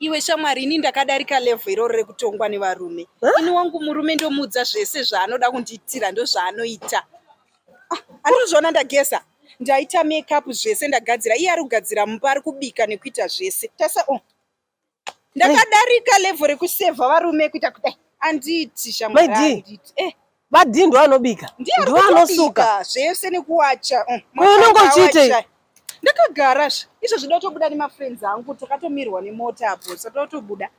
Iwe shamwari, ini ndakadarika level iroro rekutongwa nevarume. Ini wangu murume ndomuudza zvese zvaanoda kundiitira, ndozvaanoita. Ah, andikuzviona ndageza, ndaita makeup zvese ndagadzira, iye ari kugadzira mumba, ari kubika nekuita zvese. Tasa oh. Ndakadarika level rekusevha varume kuita kudai. Anditi shamwari, Mai D. anditi. Eh. Vadii ndo anobika, Ndiye ari ndo anosuka. kutobika zvese nekuwacha. Ko unenge uchiitei? Mapanga awacha. Ndakagara zve. Izvo zvida kutobuda nemafriends angu, takatomirwa nemota apo, saka totobuda.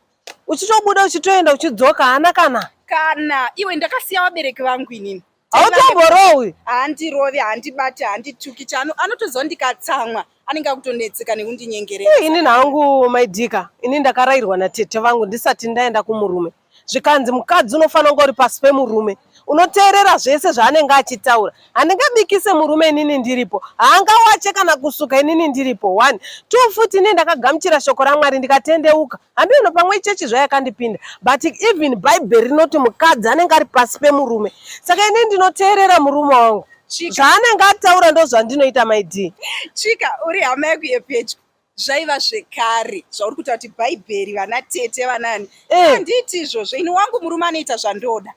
Uchitobuda uchitoenda uchidzoka haana kana. Kana iwe ndakasiya vabereki vangu inini. Hautomborowi. Handirovi, handibati, handituki chano anotoziva ndikatsamwa anenge akutonetseka nekundinyengerera. Ini hangu maidhika, ini ndakarayirwa natete vangu ndisati ndaenda kumurume. Zvikanzi mukadzi unofanira kunge uri pasi pemurume. Unoteerera zvese zvaanenge achitaura. Handingabikise murume inini ndiripo. Haangawache kana kusuka inini ndiripo. One. Two futi inini ndakagamuchira shoko raMwari ndikatendeuka. Handino pamwe chechi zvayakandipinda. But even Bhaibheri rinoti mukadzi anenge ari pasi pemurume. Saka inini ndinoteerera murume wangu. Chika, Zvaanenge ataura ndozvandinoita maidii. Chika, uri hama yangu yepedyo. Zvaiva zvekare zvauri kuita kuti Bhaibheri vana tete vanani. Handiti izvozvo. Ini wangu murume anoita zvandoda.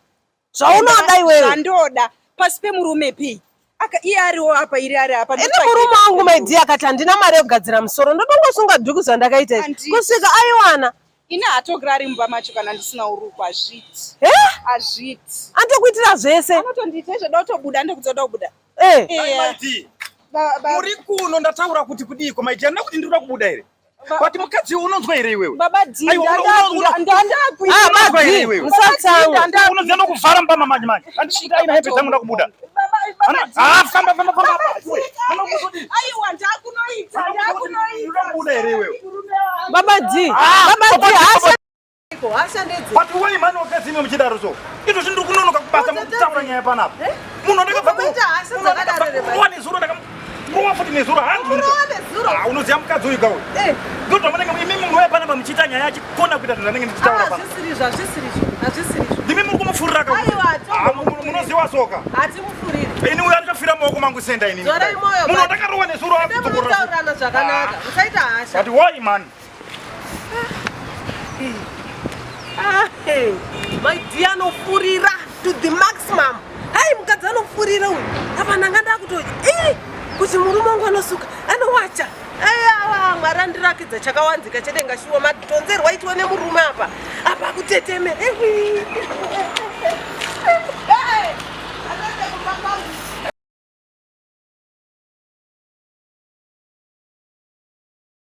Zvaunoda iwewe. Zvandoda. Pasi pemurume pei? Aka iye ariwo apa iri ari apa. Ini murume wangu maidii akati handina mari yekugadzira musoro ndodongosunga dhuku zvandakaita izvi Handiti. kusvika aiwana. Ini haatogari mumba macho kana ndisina uruku hazviiti. Hazviiti. Anotokuitira zvese. Anotondiita izvo da kutobuda ndokudzoda kubuda. Maidii. Muri kuno ndataura kuti kudiiko maidii handina kuti ndiri kuda kubuda here? But mukadzi unonzwa here iwewe? Baba D, Aiwa, Ah, unonzwa here Baba D, iwewe? musatsamwa. Unoziva ndokuvhara mumba manje manje. Handina kuti aina hembe dzangu ndakubuda. Ah, famba famba famba. Iwe, Aiwa, ndakunoita, ndakunoita. Unobuda here iwewe? Baba D, Ah, Baba D, hasha But why mani wakadzi imwe muchidaro so? Izvo zvindiri kunonoka kubasa mukutaura nyaya panapa. Munhu ndakabva ku Unoita hasha dzakadaro here, kurowa nezuro ndakamurowa futi nezuro hanzi. Kurowa nezuro? Ah, unoziva mukadzi uyu kauyu. Ndozvamunenge imi munouya panapa muchiita nyaya achikona kuita zvinhu zvanenge ndichitaura panapa. Hazvisirizvo, hazvisirizvo, hazvisirizvo. Ndimi muri kumufurira ka. Aiwa, Ah, munoziva soka. Hatimufuriri. Ini uyu anotofira mumaoko mangu senda inini. Dzorai moyo, Munhu baba. ndakarowa nezuro Dai akudzokorora. munotaurirana zvakanaka. Musaita hasha. But why man? Ah, hey. My dear anofurira to the maximum. Hai mukadzi anofurira uyu. Apa ndanga ndakutoji. Eh, kuti murume wangu anosuka, anowacha. Aiwa, Mwari andirakidza chakawanzika chedenga shuwa madhonzerwa aitwa nemurume apa. Apa akutetemera. Ewi.